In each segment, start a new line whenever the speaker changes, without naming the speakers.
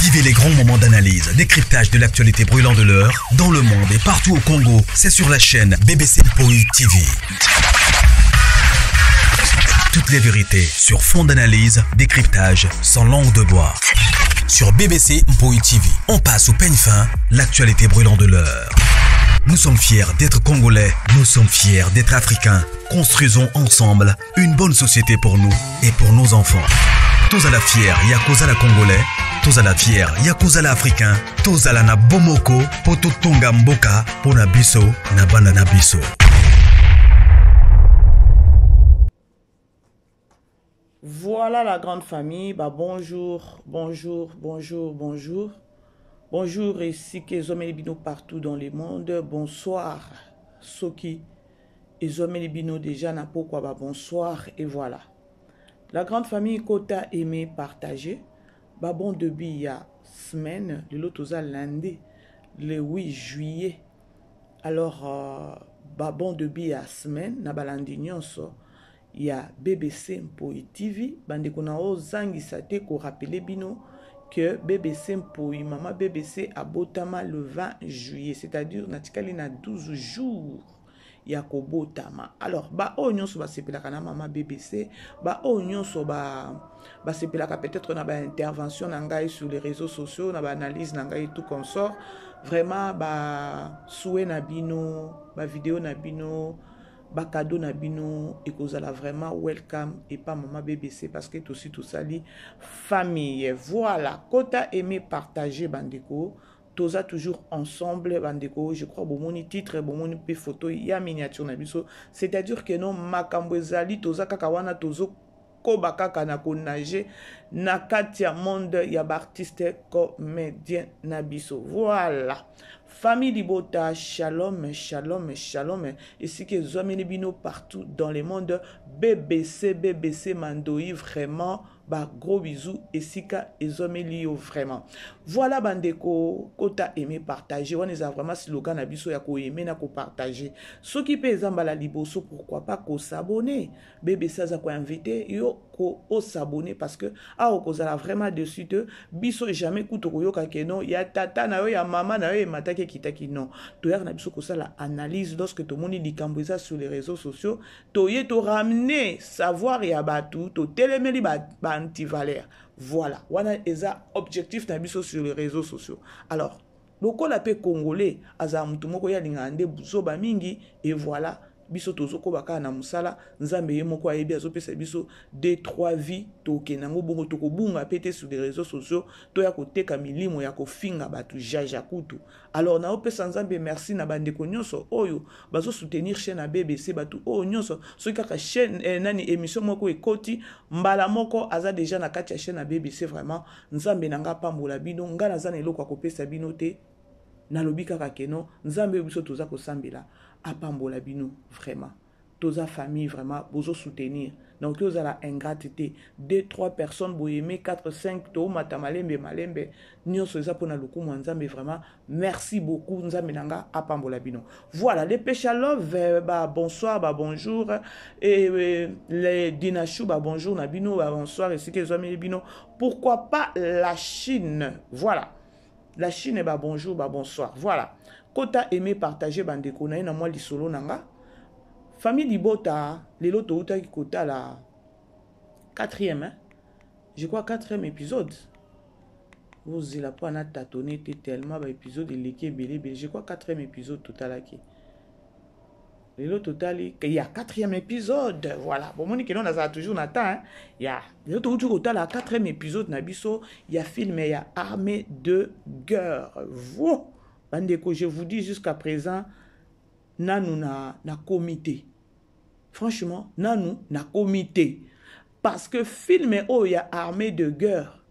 Vivez les grands moments d'analyse, décryptage de l'actualité brûlante de l'heure, dans le monde et partout au Congo. C'est sur la chaîne BBC Mpoi TV. Toutes les vérités sur fond d'analyse, décryptage, sans langue de bois. Sur BBC Mpoi TV, on passe au peigne fin l'actualité brûlante de l'heure. Nous sommes fiers d'être Congolais, nous sommes fiers d'être Africains. Construisons ensemble une bonne société pour nous et pour nos enfants. Tous à la fière, Yakuza la Congolais, tous à la fière, Yakuza la Africain, tous à la na Bomoko, Poto Tonga Mboka, Pona Biso, na Bana na Biso.
Voilà la grande famille. Bah, bonjour, bonjour, bonjour, bonjour. Bonjour ici que bino partout dans le monde. Bonsoir Soki ezwameli bino déjà na pokwa ba bonsoir et voilà. La grande famille kota aimer partager. Ba bon début ya semaine lelo toza lundi le 8 juillet. Alors euh, ba bon début ya semaine na balandi nyonso ya BBC Mpoyi TV bandeko na ozangisa te ko rappeler bino que BBC Mpoyi mama BBC abotama le 20 juillet c'est-à-dire natikali na 12 jours ya kobotama alors baoyo nyonso basepelaka na mama bbc baoyo nyonso basepelaka peut-être na baintervention na ngai sur les réseaux sociaux na baanalyse na ngai tout consort vraiment basouhait na bino bavideo na bino bakado na bino ekozala vraiment welcome epa mama bbc parce que tosi tosali famille voilà kota aime partage bandeko toza toujours ensemble bandeko je crois bomoni titre bomoni mpe photo ya miniature na biso c'est-à-dire que non makambo ezali toza kaka wana tozo koba kaka na konage na kati ya monde ya baartiste comédien na biso voilà famille libota shalom shalom shalom esika ezwameli bino partout dans le monde bbc bbc mandoi vraiment ba gros bisous esika ezwameli yo vraiment voilà bandeko kota aime partage wana eza vraiment slogan na biso ya koaime na kopartage soki mpe eza mbala liboso pourquoi pas kosabone bbc aza koinvite yo ko osabone parce que awa okozala vraiment dessus te biso jamais kutu okoyoka ke non ya tata na yo ya mama na yo emataki ekitaki non toyaka na biso kosala analyse lorsque tomoni likambo eza sur les réseaux sociaux toye to ramener savoir ya bato totelemeli ba, ba antivaleur voilà wana eza objectif na biso sur les réseaux sociaux alors lokola mpe congolais azala motu moko ye alingaka nde buzoba mingi et voilà biso tozokoba kaka na mosala nzambe ye moko ayebi azopesa biso 2 3 vie tokende yango bongo tokobunga mpe te sur les réseaux sociaux toya koteka milimo ya kofinga bato jaja kutu alors naopesa nzambe merci na bandeko nyonso oyo bazosoutenir chaîne ya bbc bato oyo nyonso soki kaka chaîne eh, nani émission moko ekoti mbala moko aza déjà na kati ya chaîne ya bbc vraiment nzambe na nga apambola bino nga naza na eloko ya kopesa bino te nalobi kaka keno nzambe oyo biso toza kosambela apambola bino vraiment toza famille vraiment bozo soutenir nakoki ozala ingrate te 2 3 personnes boyeme 4 5 toomata malembe malembe nyonso eza mpona lokumu ya nzambe vraiment merci beaucoup nzambe na nga apambola bino voilà les pesha love eh, ba bonsoir ba bonjour et eh, les dinachou ba bonjour na bino ba bonsoir esika ezwameli bino pourquoi pas la chine voilà la chine ba bonjour ba bonsoir voilà kota aime partager bandeko na ye na mwa lisolo na nga famille libota lelo toutaki kotala quatrième hein? je crois quatrième épisode bozela mpo ana tatone te tellement baépisode eleki ebele ebele je crois quatrième épisode totalaki lelo totali ya quatrième épisode voilà bomoni keno nazala toujours na temps hein? ya lelo touti kotala quatrième épisode na biso ya film ya armée de guerre vo bandeko je vous dis jusqu'à présent nanu na nakomi te franchement nanu nakomi te parce que film oyo ya armée de guerre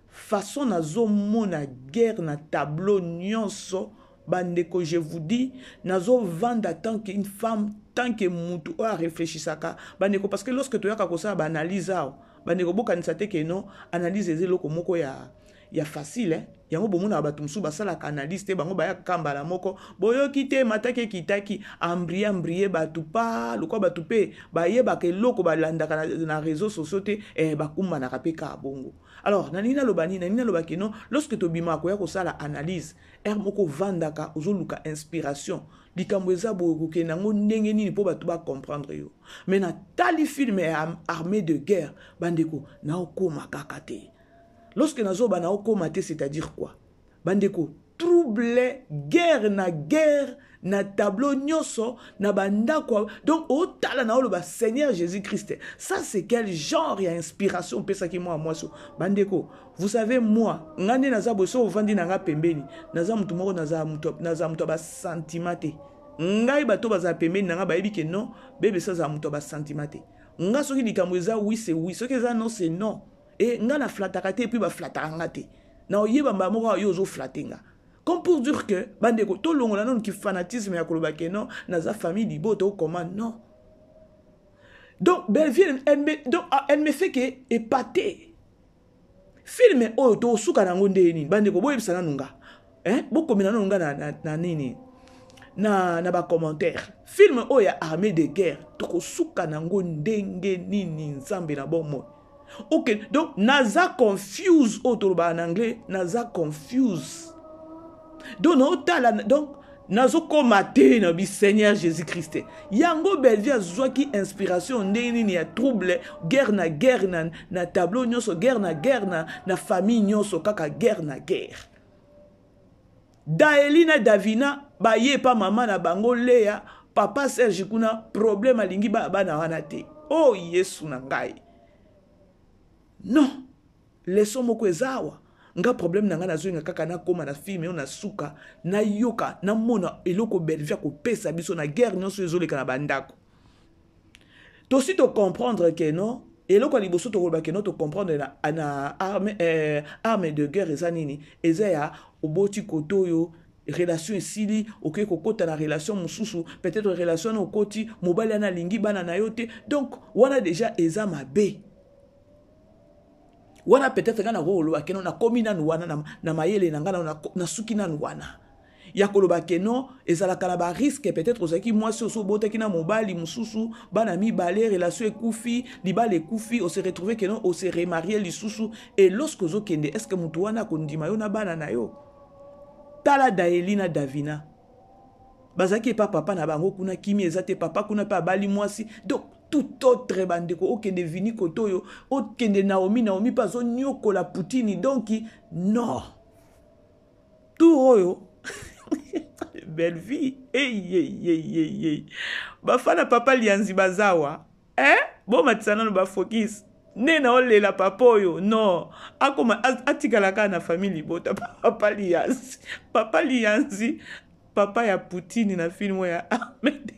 façon nazomona guerre na tableau nyonso bandeko je vous dis nazovanda tant qu'une femme tant que mutu oyo areflechisaka bandeko parce que lorsque toyaka kosala baanalyse awa bandeko bokanisa te ke non analyse eza eloko moko ya, ya facile hein? Yango bomonaka bato mosusu basalaka analyse te, bango bayaka mbala moko, boyoki te mataki ekitaki, ambrie ambrie bato pa lokwa bato mpe bayebaka eloko balandaka na réseaux sociaux te, bakumbanaka mpe kaka bongo. Alors nalingi naloba nini? Nalingi naloba ke non, lorsque tobimaka koya kosala analyse, heure moko ovandaka ozoluka inspiration, likambo eza boye kokende yango ndenge nini mpo bato bacomprendre yo. Mais natali film ya armée de guerre, bandeko, naokóma kaka te. Lorsque nazoba naokóma te, c'est-à-dire quoi? Bandeko, trouble, guerre na guerre na tableau nyonso na bandako. Donc otala na oloba: Seigneur Jésus Christ, ça c'est quel genre ya inspiration opesaki mwa mwasi? Bandeko, vous savez, moi, nga nde naza boye, so ovandi na nga pembeni, naza motu moko, naza moto ya basentiment te. Ngai, bato bazala pembeni na nga bayebi ke non, bebesa azala moto ya basentiment te. Nga soki likambo eza oui, c'est oui, soki eza non, c'est non. E nga naflataka te, et puis baflataka nga te. Na oyeba mbala moko yo ozoflatter nga. Comme pour dire que, bandeko, tolongola nanu kifanatisme ya koloba ke non, naza famille libota okoma non. Donc Bellevue, donc, elle me fait que épater. Film oyo tosuka nango nde nini? Bandeko, boyebisa nanu nga, hein? Bokomela nanu nga na nini na bacommentaire. Film oyo ya armée de guerre, tokosuka nango ndenge nini? Nzambe na bomoi. Ok, donc naza confuse, oyo tolobaka na anglais, naza confuse. Donc naotala, donc nazokóma te na bi Seigneur Jésus Christ. Yango Bellevue azwaki inspiration ndenge nini ya trouble, guerre na guerre na tableau nyonso, guerre na guerre na famille nyonso, kaka guerre na guerre? Daeli na Davina baye pa mama na bango Lea, papa Serge kuna problème, alingi bana wana te. O oh, Yesu na ngai, non, leçon moko eza awa. Nga problème na ngai, nazoyenga kaka nakóma na film oyo na suka, nayoka, namona eloko Bellevue akopesa biso na guerre nyonso ezoleka na bandako. Tosi tocomprendre ke non, eloko ya liboso tokoloba ke non, tocomprendre na arme de guerre eza nini? Eza ya oboti kote oyo, relation esili, okoki kokɔta na relation mosusu, peut-être relation wana okoti, mobali wana alingi bana na yo te. Donc wana déjà eza mabe. Wana peut-être ngai nakoloba ke non, nakomi nanu wana na mayele na ngai, nasuki nanu wana ya koloba ke non, ezalaka na barisque. Peut-être ozalaki mwasi, oso obotaki na mobali mosusu bana mibale, relation ekufi, libala ekufi, ose retrouve ke non, ose remarie lisusu. Et lorsque ozokende, est ce que motu wana akondima yo na bana na yo? Tala Daeli na Davina, bazalaki epa papa na bango kuna, kimi eza te, papa kuna mpe abali mwasi. Donc tout autre, bandeko, okende vini kote oyo, okende Naomi, Naomi mpe azoniokola Putini. Donc non, tour oyo Bellevue, eyeyeyeye, bafana papa Lianzi bazawa, eh? Bomatisa nano bafokis nde naolela papa oyo. Non, akoma atikala kaka na famille libota. Papa Lianzi, papa Lianzi, papa ya Putini na film oyo ya Ahmed.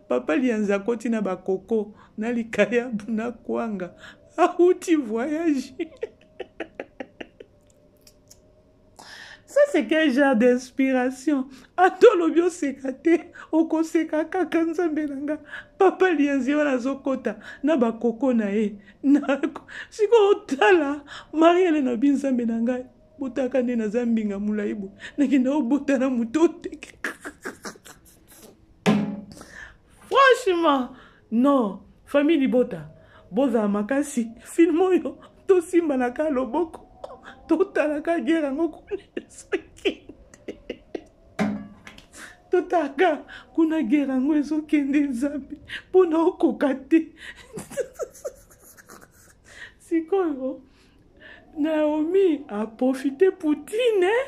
Papa Lianzi akoti na bakoko na likayabu na kwanga, awuti voyage. Ça c'est quel genre d'inspiration? Ata olobi oseka te, okoseka kaka. Nzambe na nga, papa Lianzi wana azokɔta na bakoko na ye. Sikoyo otala Marie Helene abi: Nzambe na ngai, botaka nde naza mbinga molai boye, nakenda obota na moto oteke. Franchement non, famille libota, bozala makasi. Film oyo tosimbanaka loboko, totalaka guerre yango kuna ezokende, totaka kuna guerre yango ezokende. Nzambe, mpona okoka te. Sikoyo Naomi aprofite Poutine, eh?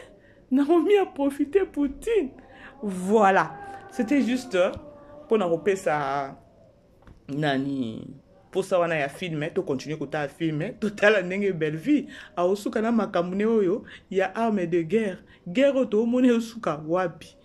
Naomi aprofite Poutine. Voilà, c'était juste mpona kopesa nani mposa wana ya film. Tocontinue kotala film, totala ndenge Bellevue aosuka na makambo ne oyo ya arme de guerre. Guerre oyo toomona eosuka wapi?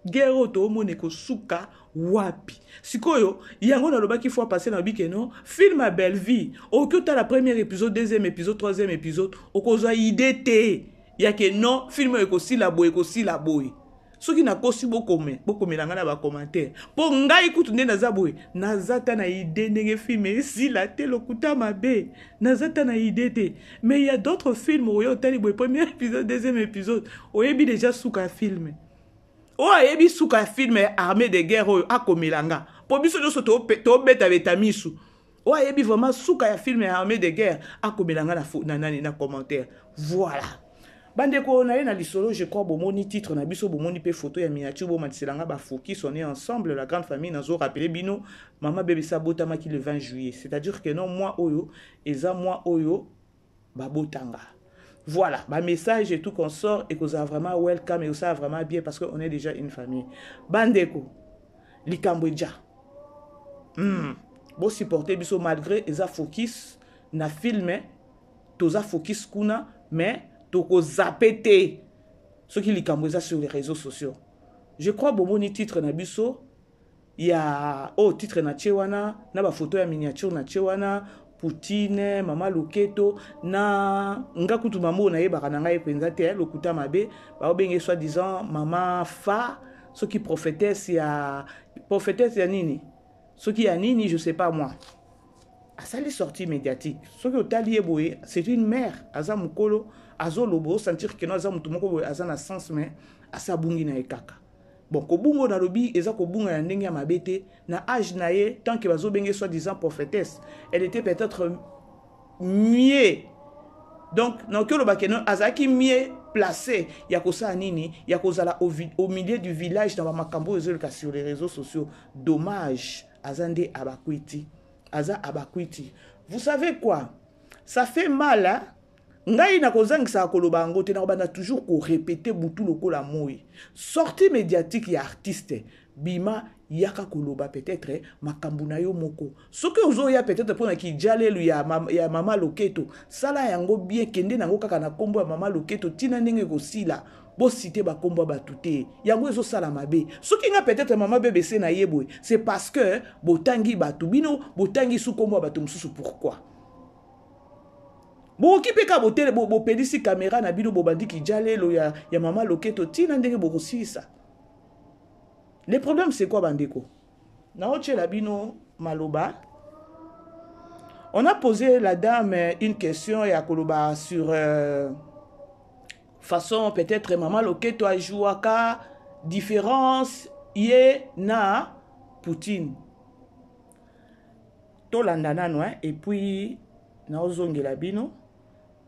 Guerre oyo toomona ekosuka wapi? Sikoyo yango nalobaki fois passé, nalobi ke non, film ya Bellevue, okoki otala premier épisode, deuxième épisode, troisième épisode, okozwa idée te ya ke non, film oyo ekosila boye, ekosila boye. Soki nakosi bokome, bokomela ngai na ba commentaire. Po ngai kutu nde naza boye, naza ta na idée ndenge film esila te lokuta mabe. Naza ta na idée te. Mais il y a d'autres films oyo otali boye premier épisode, deuxième épisode, oyebi déjà suka ya film. Oyo ayebi suka ya film ya armée de guerre oyo akomela nga. Po biso nyonso tobeta beta misu. Oyo ayebi vraiment suka ya film ya armée de guerre akomela nga na, na nani na commentaire. Voilà. Bandeko na ye na lisolo, je crois bomoni titre na biso, bomoni pe photo ya miniature, bomatisela nga ba focus, on est ensemble la grande famille. Nazo rappeler bino mama bebisa abotamaki le 20 juillet, c'est-à-dire que non mois oyo eza mois oyo babotanga. Voilà, ba message et tout qu'on sort et qu'on a vraiment welcome et ça vraiment bien parce qu'on est déjà une famille. Bandeko, likambo eja. Bo supporter biso malgré eza focus na film, toza focus kuna mais toko zapper te soki likambo eza sur les réseaux sociaux. Je crois bomoni titre na biso ya oh titre na tie wana na ba photo ya miniature na tie wana Poutine, mama Loketo na nga kutu mama oyo nayebaka na ngai mpenza te, lokuta mabe baobenge soi-disant mama fa soki prophétesse ya prophétesse ya nini soki ya nini je sais pas moi. Asali sortie médiatique soki otali ye boye c'est une mère aza mokolo azoloba osentir que no aza motu moko boye aza na sens mais asa abungi na ye kaka. Bon, kobunga nalobi eza kobunga ya ndenge ya mabe te na âge na ye tant que bazobenge soi-disant prophétesse, elle était peut-être mieux. Donc nakoki oloba ke non azalaki mieux placé ya kosala nini ya kozala au milieu du village na bamakambo oyo ezoleka sur les réseaux sociaux. Dommage, aza nde abakwiti, aza abakwiti. Vous savez quoi, ça fait mal hein? Ngai nakozangisaka koloba yango te, nakobanda toujours korépéter butu lokola moi. Sortie médiatique ya artiste bima yaka koloba peut-être makambo na yo moko. Soki ozoya peut-être mpona kijalelu ya mama Loketo, sala yango bien, kende nango kaka na kombo ya mama Loketo tina ndenge ekosila. Bosite bakombo ya bato te, yango ezosala mabe. Soki nga peut-être mama BBC na ye boye, c'est parce que botangi bato bino, botangi su kombo ya bato mosusu. Pourquoi bokoki mpe kaka botele bopelisi caméra na bino bobandi kijalelo ya mama Loketo tina ndenge bokosilisa. Le problème c'est quoi bandeko? Naotiela bino maloba. On a posé la dame une question ya koloba sur façon peut-être mama Loketo ajouaka différence ye na Poutine. Tolanda nano hein, et puis naozongela bino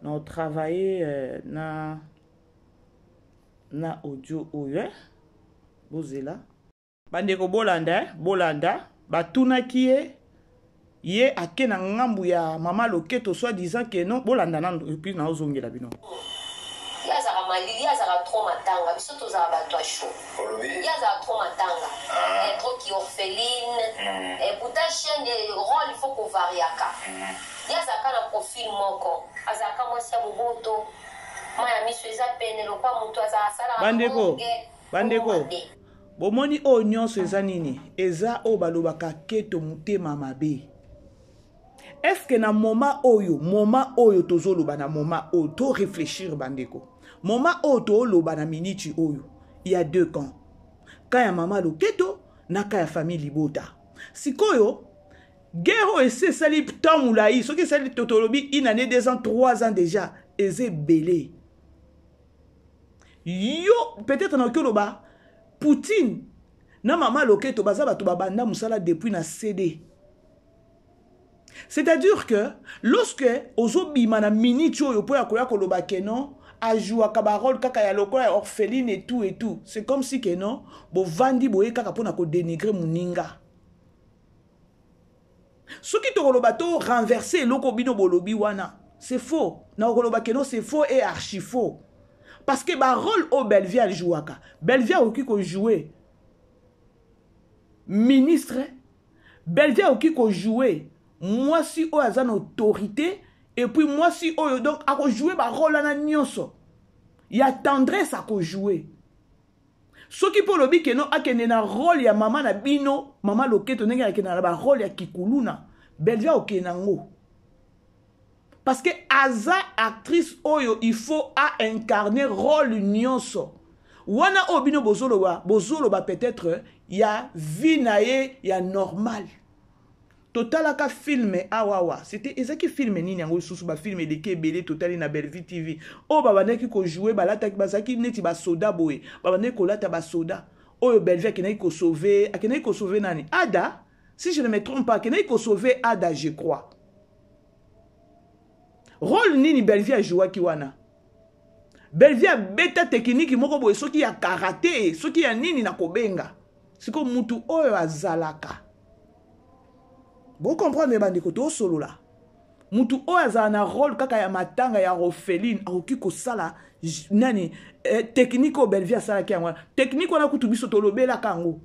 na travailler na audio oyo hein. Bozela bandeko bolanda hein, bolanda batunaki ye ye ake na ngambu ya mama Loketo soi-disant que non. Bolanda nano et puis naozongela bino.
Ye azalaka malili, ye azalaka trop matanga, biso tozala bato ya chaud. Ye azalaka trop matanga, trop ki orpheline. Pourtant chaîne rôle il faut kovariaka. Ye azalaka na profil moko, azalaka mwasi ya boboto, mai ya miso eza pene lokwa moto azala asalaka.
Bandeko, bandeko, bomoni oyo nyonso eza nini? Eza oyo balobaka keto motema mabe. Est-ce que na moment oyo, moment oyo tozoloba na moment oyo to réfléchir bandeko, moment oyo toloba na miniti oyo, il y a deux camps, camp ya mama Loketo na camp ya famille Libota. Sikoyo guerre oyo esi esali temps molai, soki esali tolobi une année, 2 ans, 3 ans déjà, eza ebele. Yo peut-être nakoki oloba Poutine na mama Loketo baza bato babanda mosala depuis na CD. C'est-à-dire que lorsque ozobima na minute oyo po ya koya koloba ke non ajouaka ba rôle kaka ya lokola ya orpheline et tout et tout, c'est comme si que non bovandi boye kaka mpona kodénigrer moninga. Soki tokoloba to renverser eloko bino bolobi wana, c'est faux. Na koloba ke non c'est faux et archi faux, parce que ba rôle oyo Bellevue ajouaka, Bellevue akoki kojouer ministre, Bellevue akoki kojouer mwasi oyo aza na autorité, et puis mwasi oyo donc akojouer ba rôle wana nyonso ya tendresse akojouer. Soki mpo olobi ke non akende na rôle ya mama na bino mama Loketo ndenge akende na ba rôle ya kikuluna, Bellevue akokende nango parce que aza actrice oyo il faut a incarner rôle nyonso. Wana oyo bino bozoloba, bozoloba peut-être ya vie na ye ya normal. Totalaka film awawa, c'était ezaki film nini yango lisusu, ba film eleki ebele totali na Bellevue TV. Oyo babandaki kojouer, balataki, bazalaki neti basoda boye, babandaki kolata basoda. Oyo Bellevue akendaki kosauver, akendaki kosauver nani? Ada, si je ne me trompe pas, akendaki kosauver Ada, je crois. Rôle nini Bellevue ajouaki wana? Bellevue abeta technique moko boye, soki ya karaté, soki ya nini na kobenga. Siko mutu oyo azalaka. Bo comprendre bandeko tosolola. Mutu oyo azala na rôle kaka ya matanga ya orpheline, akoki kosala nani technique oyo Bellevue asalaki yango wana. Technique wana kutu biso tolobelaka yango.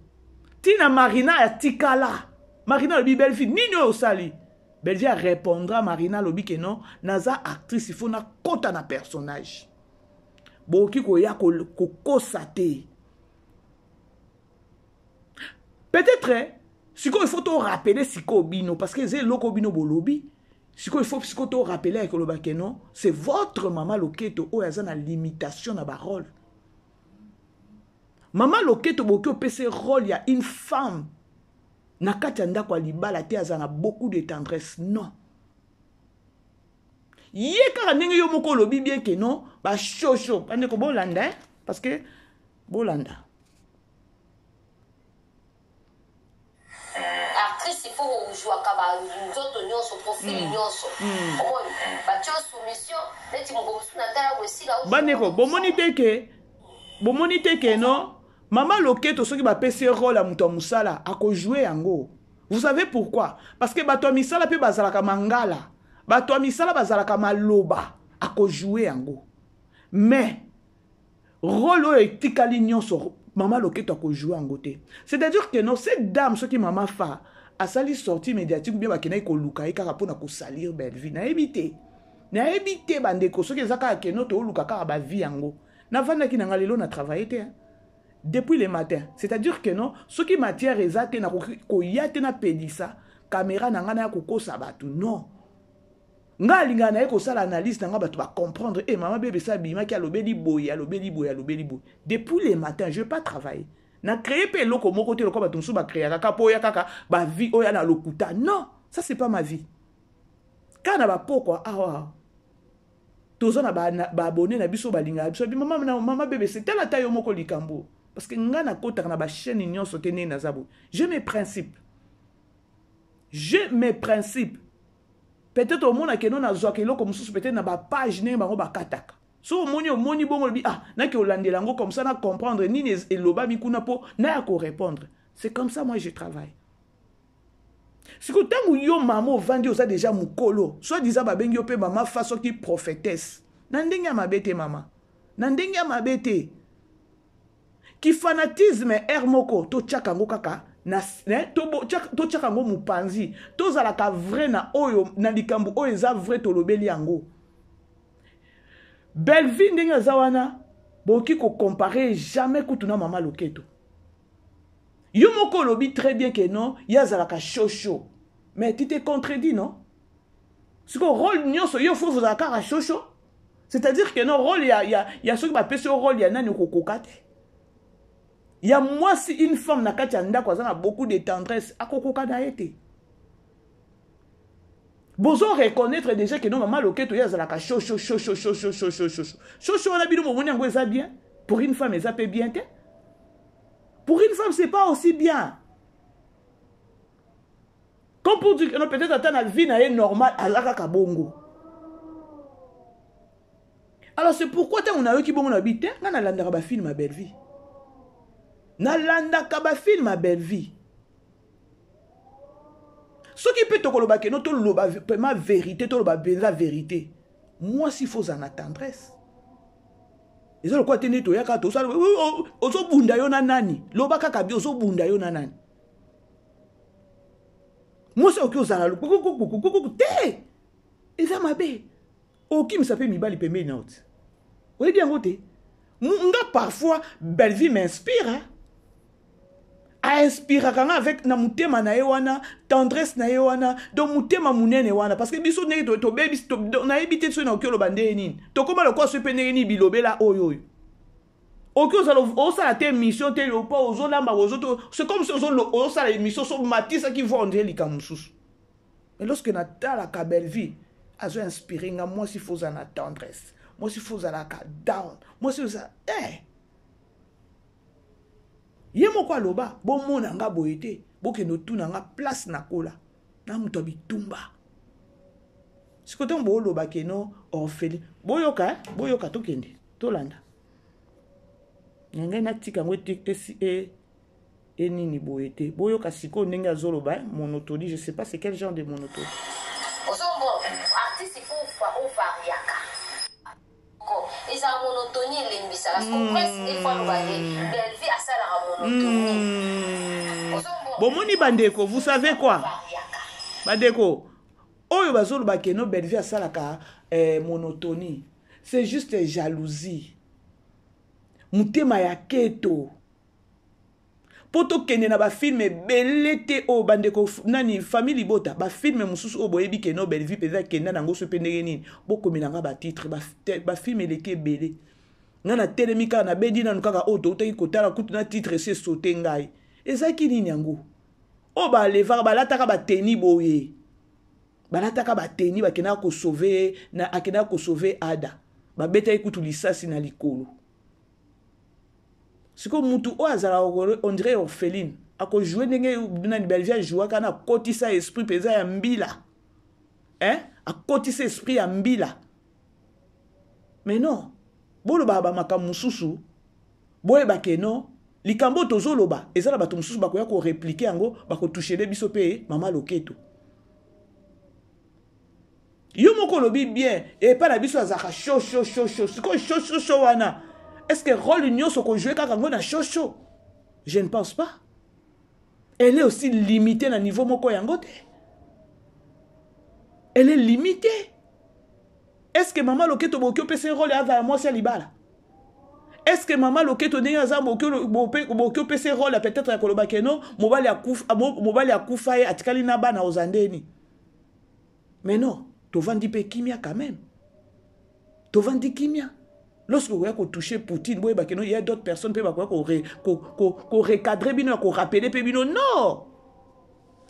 Tina Marina ya tikala. Marina alobi Bellevue nini oyo osali? Bellevue répondra Marina alobi que non, naza actrice, il faut na kota na personnage. Boki koya kokosa te. Peut-être sikoyo il faut to rappeler sikoyo bino parce que eza eloko bino bolobi. Sikoyo il faut sikoyo to rappeler ya koloba que non, c'est votre maman Loketo oyo aza na limitation na ba rôle. Maman Loketo boki opese rôle ya une femme na kati ya ndako ya libala te, aza na beaucoup de tendresse. Non. Ye kaka ndenge yo moko olobi bien que non, ba shosho, bandeko bolanda, hein? Parce que bolanda.
Actrice, il faut ojouaka ba nzoto nyonso, profil nyonso. Omoni, batie yo soumission, neti moko mosusu na tala wesila.
Bandeko, bomoni te ke, bomoni te ke non, Mama Loketo soki bapesi ye rôle ya moto ya mosala, akojouer yango. Vous savez pourquoi? Parce que bato ya misala pe bazalaka mangala. Bato ya misala bazalaka maloba, akojouer yango. Mais rôle oyo etikali nyonso, Mama Loketo akojouer yango te. C'est-à-dire que non, cette dame soki Mama Fa asali sortie médiatique ou bien bakendaki koluka ye kaka mpona kosalir Bellevue. Nayebi te. Nayebi te bandeko soki eza kaka ke non toluka kaka ba vie yango. Navandaki na nga lelo na travailler te, hein. Depuis le matin. C'est-à-dire que non, soki matière eza te na koya te na pelisa caméra na nga na ya kokosa bato. Non. Nga alingaka na ye kosala analyse na nga bato ba comprendre. Eh, mama bebe sa bimaki alobeli boye, alobeli boye, alobeli boye. Depuis le matin, je vais pas travailler. Na créer pe eloko moko te lokola bato mosusu ba créaka kaka po oya kaka ba vie oya na lokuta. Non, ça c'est pas ma vie. Kana ba pokwa awa. Toza na ba abonné na biso balingaka biso. Mama na mama bebe c'est tala ta yo moko likambo. Parce que nga na kotaka na ba chaîne nyonso te ndenge naza boye. J'ai mes principes. J'ai mes principes. Peut-être omona ke non nazwaka eloko mosusu peut-être na ba page ndenge bango bakataka. So omoni omoni bongo lobi ah naki olandela yango comme ça na comprendre nini elobami kuna po na ya ko répondre. C'est comme ça moi je travaille. Siko tangu yo mama ovandi oza déjà mukolo, soit disant babengi yo pe mama fa soki prophétesse. Na ndenge ya mabe te mama. Na ndenge ya mabe te. Ki fanatisme er moko to tchaka ngo kaka na, ne, to bo, tchaka, to tchaka ngo mupanzi. Tozalaka vrai na oyo, na likambo oyo eza vrai tolobeli yango. Bellevue ndenge aza wana, boki ko comparer jamais kutu na mama Loketo. Yo moko olobi très bien que non, ye azalaka chaud chaud. Mais tu te contredis, non? Siko rôle nyonso, yo faut ozalaka kaka chaud chaud. C'est-à-dire que non, rôle ya, ya, ya soki bapesi yo rôle ya nani okokoka te. Ya mwasi, une femme na kati ya ndako aza na beaucoup de tendresse, akokoka na ye te. Bozo reconnaître déjà que non, mama Loketo ye azalaka chaud chaud chaud chaud chaud chaud chaud chaud chaud chaud. Chaud chaud wana bino bomoni yango eza bien. Pour une femme eza pe bien te. Pour une femme, c'est pas aussi bien. Comme pour dire que non, peut-être ata na vie na ye normale, alaka ka bongo. Alors c'est pourquoi tango nayoki bongo na bi te, nga nalandaka ba film ya Bellevue. Nalandaka ba film ya Bellevue. Soki pe tokoloba ke no toloba vraiment vérité, toloba benza vérité. Moi s'il faut en tendresse. Eza lokola te nde toyaka tosala, ozobunda yo na nani? Loba kaka bi ozobunda yo na nani? Mwasi okoki ozala kukukukukukuku te. Eza mabe. Okimisa pe mibali pembeni na yo te. Oyebi yango te. Nga parfois Bellevue m'inspire, hein? A inspiraka nga avec na mutema na ye wana, tendresse na ye wana, donc mutema munene wana, parce que biso ndenge to, to baby, to, do, na yebi te soki na oki oloba ndenge nini. Tokoma lokola soki pe ndenge nini bilobela oyo oyo. Oki ozala osala te émission te mpo ozolamba ozo c'est comme si ozosala émission so matisaki voix on dirait likambo mosusu. Mais lorsque natalaka Bellevue azo inspire nga, mwasi fo ozala na tendresse, mwasi fo ozalaka down, mwasi ozala eh. Ye moko aloba bomona nga boye te, bokende otuna nga place nakola na moto ya bitumba. Sikoyo ntango booloba keno orpheline, boyoka eh? Boyoka, tokende tolanda na ngai natika yango enini boye te. Boyoka sikoyo ndenge azoloba eh? Monotonie, je sais pas c'est quel genre de monotonie.
Ozombo artiste, il faut ovariaka, ezala monotonie elembisaka. Prince des fois aloba ye Bellevue asalaka monotonie.
Bomoni bandeko, vous savez quoi, bandeko oyo bazoloba keno Bellevue asalaka monotonie, c'est juste jalousie, motema ya keto. Mpo tokende na bafilm ebele te oyo bandeko nani famille libota, bafilm mosusu oyo boyebi ke no Bellevue mpenza akenda nango so mpe ndenge nini, bokomela nga batitre. Bafilm eleki ebele, ngai natelemi kaka nabedi nanu kaka oyo toutaki kotala kutu na titre esi esote ngai. Ezalaki nini yango oyo balevaka, balataka bateni boye, balataka bateni, bakendaka kosauve na akendaka kosauve Ada, babetaki kutu lisasi na likolo. Sikoyo mutu oyo azalaka on dirait orpheline akojoue ndenge nani Bellevue ajouaka na akotisa esprit mpenza ya mbila, hein? Akotisa esprit ya mbila. Mais non, bolobaka bamakambo mosusu, boyeba ke non, likambo oyo tozoloba eza na bato mosusu bakoya koreplike yango, bakotouchele biso mpe mama loketo. Yo moko olobi bien, epai na biso azalaka chaud chaud chaud chaud. Sikoyo chaud chaud chaud wana, est ce que rôle nyonso kojoue kaka yango na chaud chaud? Je ne pense pas. Elle est aussi limitée na niveau moko yango te, elle est limitée. Est ce que mama loketo boki opesa rôle azala mwasi ya libala? Est ce que mama loketo ndenge aza boki opesa rôle ya peut-être ya koloba keno mobali akufa, mobali akufa ye atikali na bana, oza ndeni? Mais non, tovandi mpe kimia quand même, tovandi kimia. Lorsque okoya kotouche Poutine, boyeba keno ya d'autres personnes mpe bakoya korecadre bino, ya korapele mpe bino. Non,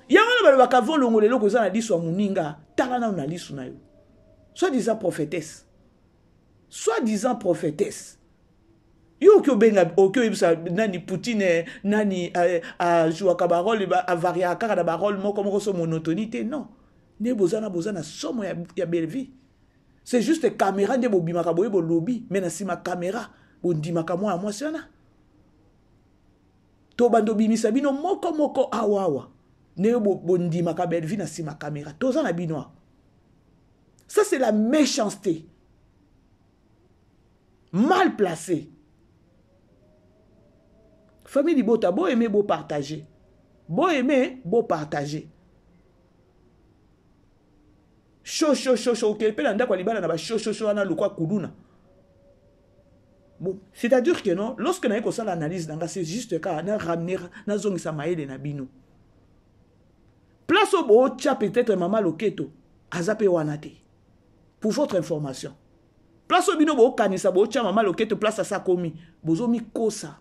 yango wana balobaka vo longola eloko eza na liso ya moninga, tala nano na liso na yo. Soit disant prophétesse, soit disant prophétesse, yo oki obenga, oki oyebisa nani Poutine nani ajouaka barole, avariaka kaka na barole moko moko, so monotonie te. Non, nde boza na boza na somo ya Bellevue. C'est juste caméra nde bobimaka boye bolobi, mais na nsima caméra bondimaka mwana mwasi wana. Tobanda obimisa bino moko moko awa awa ndenge bondimaka Bellevue na nsima caméra, toza na bino awa. Ça, c'est la méchanceté mal placée. Famille libota, bo aimer, bo partager, bo aimer, bo partager. Chaud chaud chaud chaud, okende mpe na ndako ya libala na ba chaud chaud chaud wana lokwa kuluna. Bon, c'est-à-dire que non, lorsque naye kosala analyse na nga, c'est juste kaka na ramener, nazongisa mayele na bino place oyo bootya. Peut-être mama loketo aza mpe wana te. Pour votre information, place oyo bino bokanisa bootya mama loketo, place asa akomi, bozomikosa.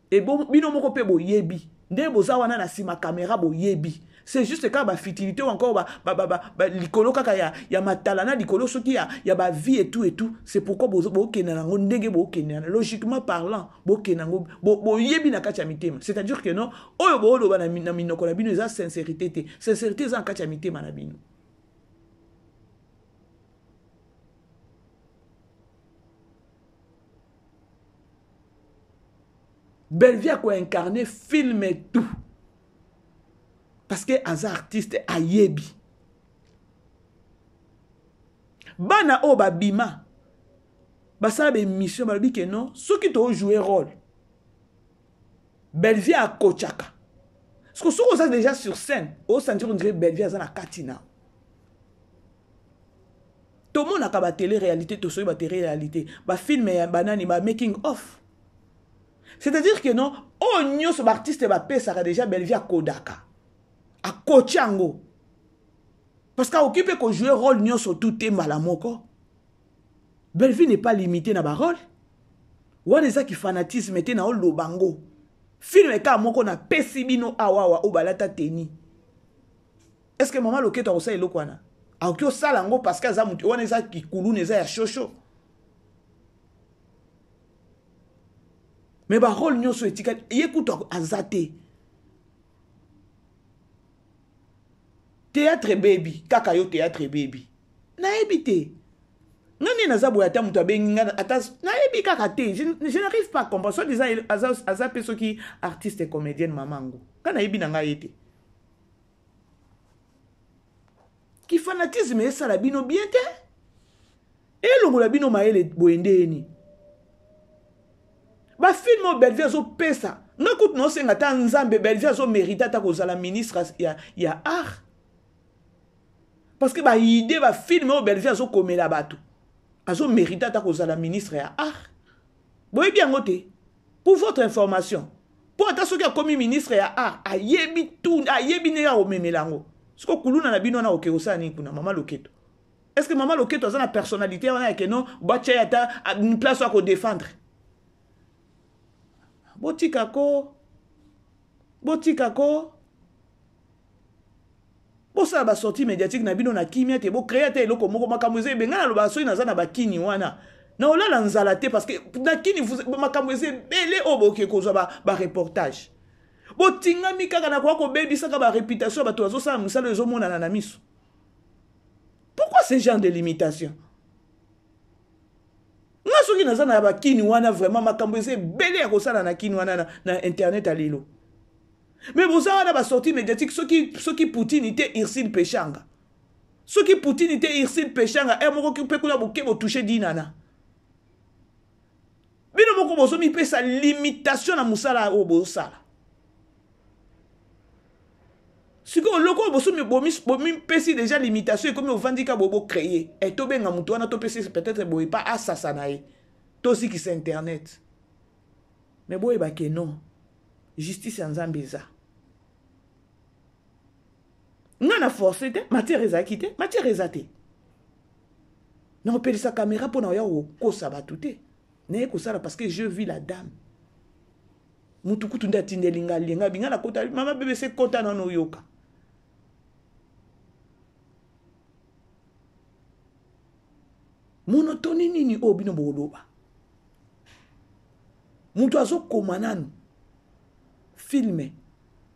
E bino moko mpe boyebi nde boza wana na nsima caméra, boyebi. C'est juste kaka bafutilité ou encore ba, ba, ba, ba, ba, likolo kaka ya matala na likolo soki ya bavie et tout et tout. C'est pourquoi bokende nango ndenge bokende na, logiquement parlant, bokende yango boyebi na kati ya mitema. C'est-à-dire que non, oyo booloba na minoko na bino eza sincérité te. Sincérité eza na kati ya mitema na bino. Bellevue akoincarne film et tout parce que aza artiste, ayebi bana oyo babima basala baémission, balobi ke non, soki tojoue rôle, Bellevue akotiaka. Parce que soki oza déjà sur scène, osentir on dirait Bellevue aza na kati na. Tomonaka batélé réalité, tosoki batélé réalité, bafilm ya banani, ba making of. C'est-à-dire que non, oyo nyonso baartiste bapesaka déjà, Bellevue akodaka, akotia yango, parce que akoki mpe kojoue rôle nyonso tu te mbala moko. Bellevue n'est pas limité na barole. Wana eza ki fanatisme te na oloba ngo. Film kaka moko na pesi bino awa awa oyo balata teni. Est-ce que mama Loketo akosala eloko wana? Akoki osala yango parce que aza moto wana eza kikuluna eza ya shosho. Mais ba rôle nyonso etikali ye kutu aza te. Théâtre ebebi kaka yo théâtre ebebi. Nayebi te. Nga nde naza boye ata moto abengi nga ata nayebi kaka te. Je, je n'arrive pas à comprendre. Soit disant aza aza pe soki artiste comédienne mama ngo. Nga nayebi na ngai ye te. Ki fanatisme esala bino bien te. Elongola bino mayele boye ndeni. Ba film oyo Bellevue azopesa nga kutu naosenga ata Nzambe Bellevue azomerite ata kozala ministre ya, ya art parce que ba idée ba film oyo Bellevue azokomela bato azomerite ata kozala ministre ya art boyebi yango te pour votre information mpo ata soki akomi ministre ya art ayebi tout ayebi ndenge akomemela yango siko kuluna na bino wana oke kosala nini kuna mama loketo est ce que mama loketo aza na personnalité wana ya keno batya ye ata place oyo akodefendre botika ko botika ko bosala basortie médiatique na bino na kimia te bocree ata eloko moko makambo eza ebe ngai nalobaka soki naza na bakini wana naolala nzala te parce que na kini makambo eza ebele oyo boke kozwa bareportage ba botingami kaka na koya kobebisaka bareputation ya bato bazosala mosala oyo ezomonana na miso Pourquoi ce genre de limitation? Nga soki naza na bakini wana vraiment makambo eza ebele ya kosala na kini wana na, na internet ya lelo. Mais boza wana ba sortie médiatique soki soki Poutine te Ursule Peshanga. Soki Poutine te Ursule Peshanga er moko mpe kuna boke bo toucher dinana. Bino moko bozo mipesa limitation na mosala oyo bozosala. Sikoyo loko bosomi bomipesi deja limitation ekomi ovandi ka boye bocreye e tobenga moto wana topesi peut-être boye pa asasa na ye tozikisa internet me boyeba ke non justice ya nzambe eza nga na force te matière ezalaki te matière eza te nakopelisa kamera mpo na oya kokosa bato te naye kosala parce que je vis la dame mutu kutu nde atindeli nga lie nga binga nakota mama bbc kota nano oyoka monotoni nini oyo bino bokoloba moto azokoma nanu filme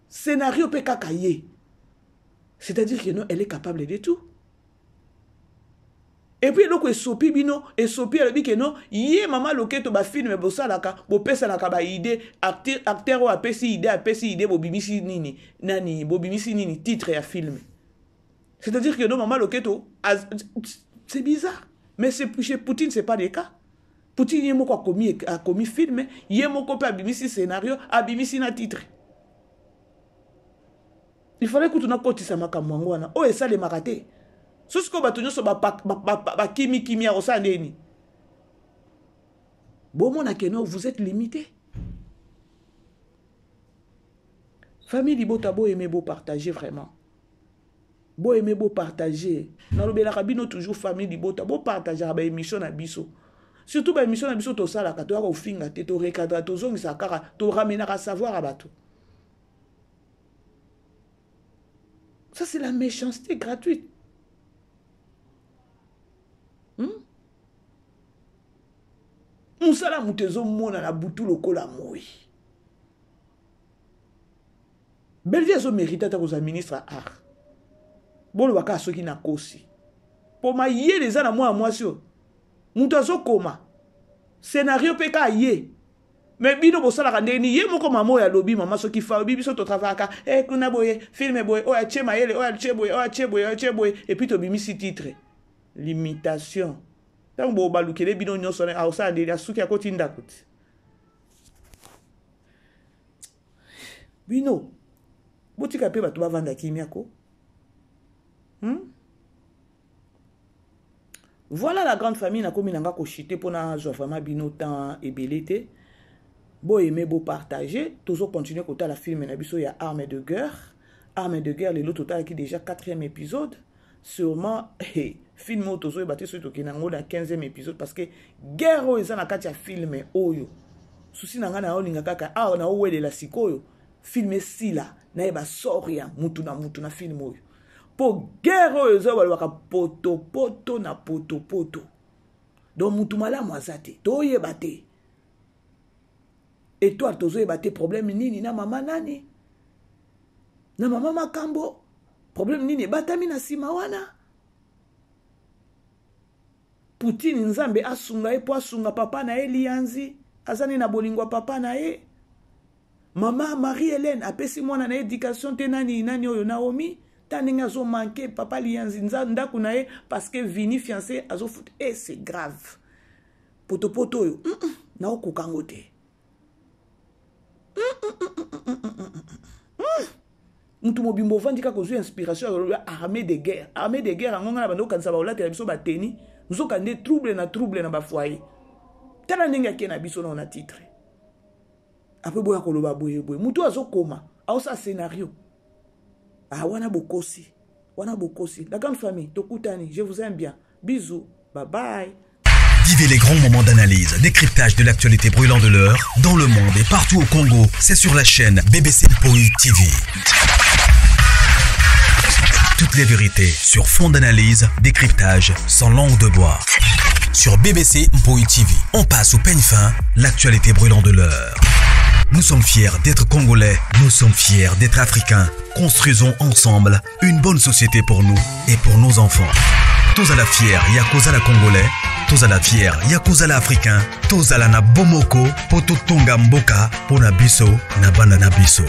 scénario mpe kaka ye c'est-à-dire que non elle est capable de tout epuis eloko esopi bino esopi alobi ke non ye mama loketo bafilme bosalaka bopesanaka baide acteur oyo apesi ide apesi ide bobimisi nini nani bobimisi nini titre ya filme c'est-à-dire que non mama loketo c'est bizarre mais chez Poutine c'est pas le cas Poutine ye moko akomi akomi filme ye moko mpe abimisi scénario abimisi na titre il fallait kutu nakotisa makambo yango wana oyo esalemaka te so sikoyo bato nyonso bakimi kimia kosala ndeni bomona ke no vous êtes limité famille libota boyeme bopartage vraiment boyeme bopartage nalobelaka bino toujours famille libota bopartageaka baémission na biso surtout baémission na biso tosalaka toyaka kofinga te torecadra tozongisaka kaka toramenaka savoir ya bato Ça, c'est la méchanceté gratuite. Hmm? mosala moto ezomona na butu lokola moi bellevie azomérite ata kozala ministre ya art boloba kaka soki nakosi mpo mayele eza na mwana mwasi oyo moto azokoma scenario mpe kaka ye me bino bosalaka ndenge nini ye moko mama oyo alobi mama soki fa obi biso totravaka e kuna boye filme boye oyo atie mayele oyo atie boye oyo atie boye oyo atie boye epuis tobimisi titre limitation ntango bobalukele bino nyonso akosala ndenge asuki akoti ndako ti bino botika mpe bato bavanda kimia ko hmm? Voilà la grande famille nakomi na nga ko chiter mpo nazwa vraiment bino temps ebele te bo aimer bo partager tozo continuer kotala film na biso ya arme de guerre arme de guerre lelo totalaki déjà quatrième épisode sûrement hey, Film oyo tozoyeba te soki tokende yango na 15e épisode, parce que guerre oyo eza na kati ya film oyo, susi na ngai naolinga kaka awa naowelela sikoyo film esila, nayeba sort ya mutu na mutu na film oyo, mpo guerre oyo eza balobaka potopoto na potopoto. Donc mutu malamu aza te, toyeba te Étoile, tozoyeba te problème nini na mama nani, na mama Makambo, problème nini ebatami na nsima wana. Poutine, Nzambe asunga ye mpo asunga papa na ye Lianzi, aza nde na bolingo ya papa na ye. Mama Marie Hélène apesi mwana na ye éducation te. Nani nani oyo, Naomi, ta ndenge azomanke papa Lianzi ndako na ye, parce que Vini fiancé azofuta. E c'est grave, potopoto oyo naokoka yango te. Mutu mobimba ovandi kaka, ozwi inspiration ya armée de guerre. Armée de guerre yango, ngai na bando okanisa baolatela biso bateni, nzoka nde trouble na trouble na bafoyer. Tala ndenge ake na biso nao na titre. Apres boya koloba boye boye, mutu azokoma aosala scénario. Ah, wana bokosi, wana bokosi. La grande famille, tokutani, je vous aime bien, bisous, bye bye.
Vivez les grands moments d'analyse, décryptage de l'actualité brûlante de l'heure, dans le monde et partout au Congo. C'est sur la chaîne BBC Mpoi TV. Toutes les vérités sur fond d'analyse, décryptage, sans langue de bois. Sur BBC Mpoi TV, on passe au peigne fin l'actualité brûlante de l'heure. Nous sommes fiers d'être Congolais, nous sommes fiers d'être Africains. Construisons ensemble une bonne société pour nous et pour nos enfants. Tozala fier ya kozala Congolais, tozala fier ya kozala Africain, tozala na bomoko po totonga mboka pona biso na bana na biso.